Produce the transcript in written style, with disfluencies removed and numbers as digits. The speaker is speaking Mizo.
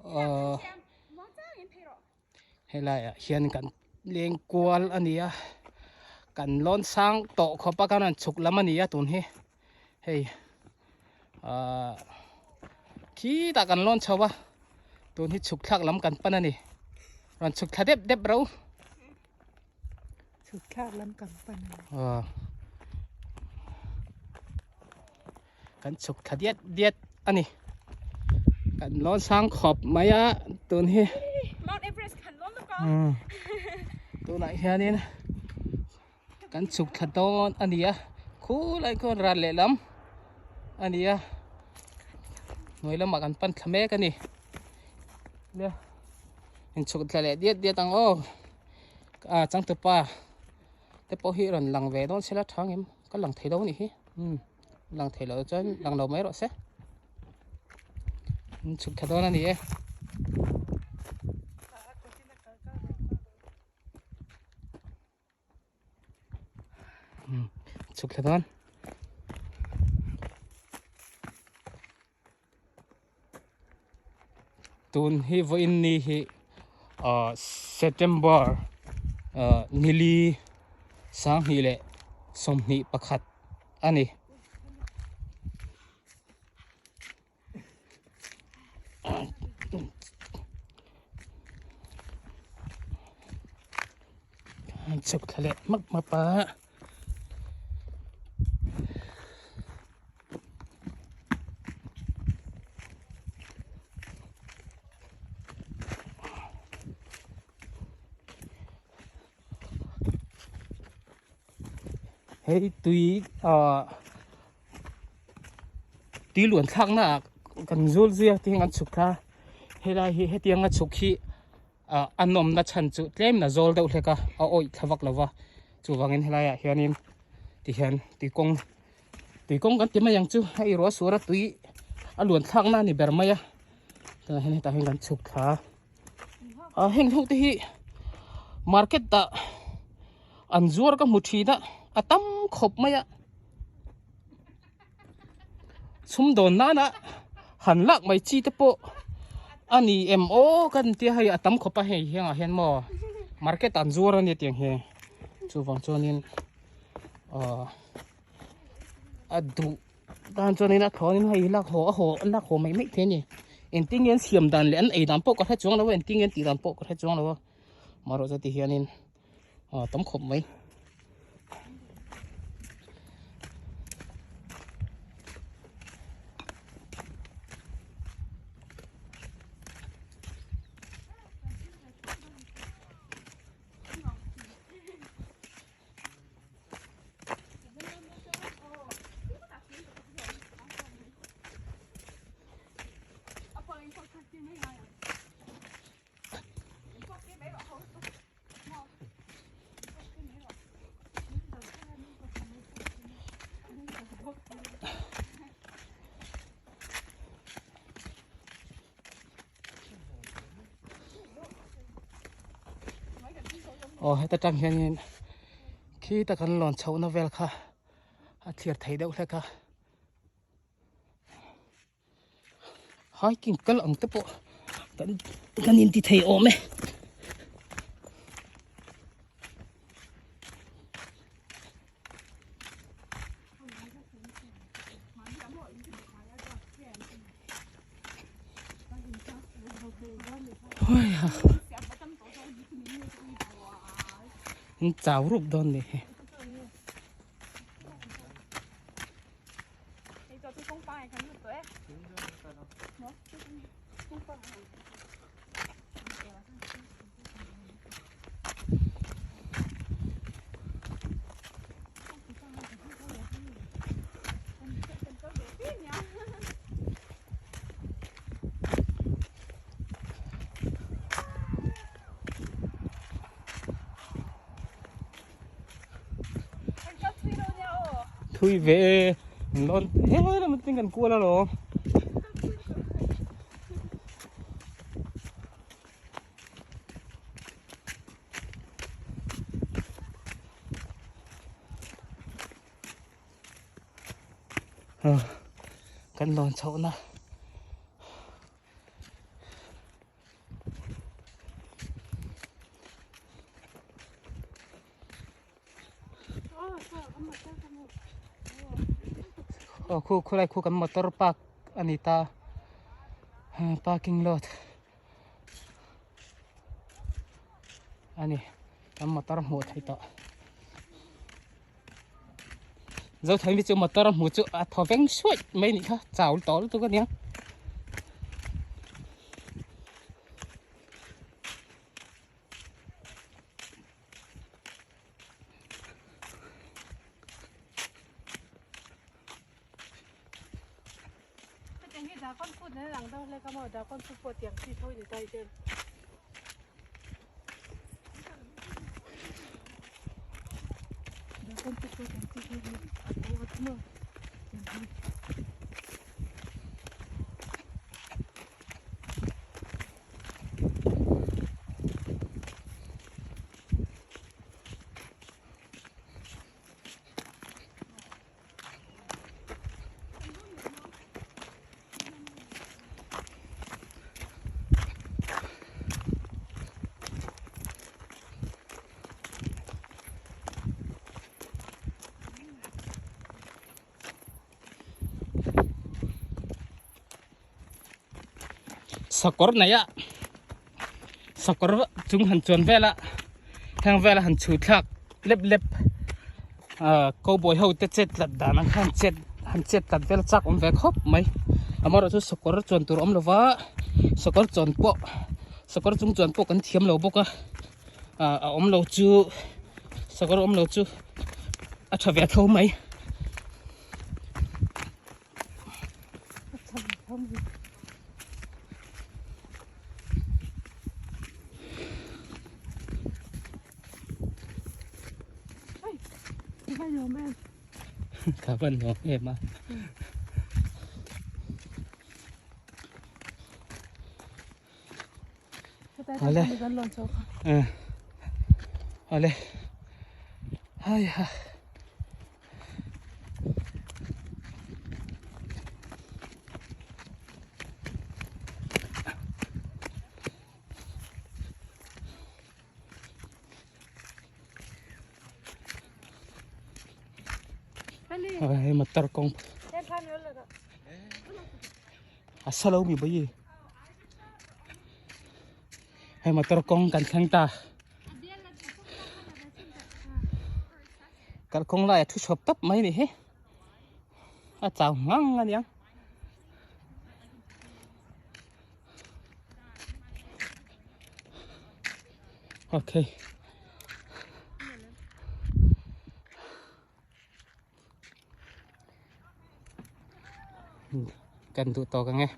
Ahh helaiah hian kan leng kual a ni a kan lawn sang tawh khawp a kan rawn chhuk lam a ni a tun hi hei ahh khitah kan lawn chho a tun hi chhuk thlak lam kan pan a ni rawn chhuk thla dep dep ro. Chhuk thlak lam kan pan a ni. Aw kan chhuk thla diat diat a ni. Kan lawn sang khawp mai a tun hi. Mount Everest kan lawn lawk a. Tunah hianin kan chhuk thla dawn a ni a khulai khuan ral lehlam a ni a hnuai lamah kan pan thla mek a ni. Nia inchhuk thla leh diat diat ang aw. Ah changtupa te pawh hi rawn lang ve dawn sela tha ngem ka lang thei lo a nih hi umm lang thei lo chuan lang lo mai rawh se an chhuk thla dawn a ni e. Chhuk thla dawn. Tun hi vawiin ni hi ah September ah nili sanghnih leh 21 a ni. Chhuk thla leh hmak hmap a. Hei tui ah tui luan thlak na ah kan zul zui a tihian kan chhuk thla helai hi hetianga chhuk hi ah a nawmna chhan chu tlem na zawl deuh hlek a a awih thla vak lo va chuvangin helai ah hianin tihian tui kawng tui kawng kan ti mai ang chu hei ruah sur a tui a luan thlak na a ni ber mai a tunah hian hetah hian kan chhuk thla a heng ho te hi market ah an zuar ka hmu thin a a tam khawp mai a chhumdawn nana han lak mai chi te pawh a ni em aw ka ni tia hei a tam khawp a hei hengah hian maw market ah an zuar a nia tiang hi chuvang chuanin ahh a duh tan chuanin a thlawnin hei lak haw a haw lak haw mai mai thei a ni engtin nge an siam dan leh an ei dan pawh ka hre chuang lo a engtin nge an tih dan pawh ka hre chuang lo a marawh chu ti hianin a tam khawp mai. Aw heta tang hianin khita kan lawn chhohna vel kha a thlir thei deuh hlek a hiking kal ang te pawh kan kan inti thei awm e. In chau rup dawn ni hi. Thui ve e lawn he lam aṭang kan kual alawm. Kan lawn chhohna. Aw khu khulai khu kan motor park a ni ta parking lot a ni kan motor hmuh theih tawh Zothai mi chu motor a hmu chu a thaw veng suaih mai nih kha chau tawh lutuk a nia. Sakawr nei a sakawr chung han chuan vel a heng vel a han chhu thlak lep lep ah cowboy ho te chet tlat dan ang khan chet han chet tlat vel chak awm ve khawp mai amaherawh chu sakawr chuan tur a awm lova sakawr chuan pawh sakawr chung chuan pawh kan thiam lo bawk a ah a awm lo chu sakawr awm lo chu a tha ve tho mai. Ka van nuam em a. Ale. Ale. Hai ha. Hei motor kawng a sa lo mi bai hei motor kawng kan thleng ta kalkawng lai a thu chhuap tawp mai ni hi a chau ngang a niang. Okay. Kan duh tawk ang e.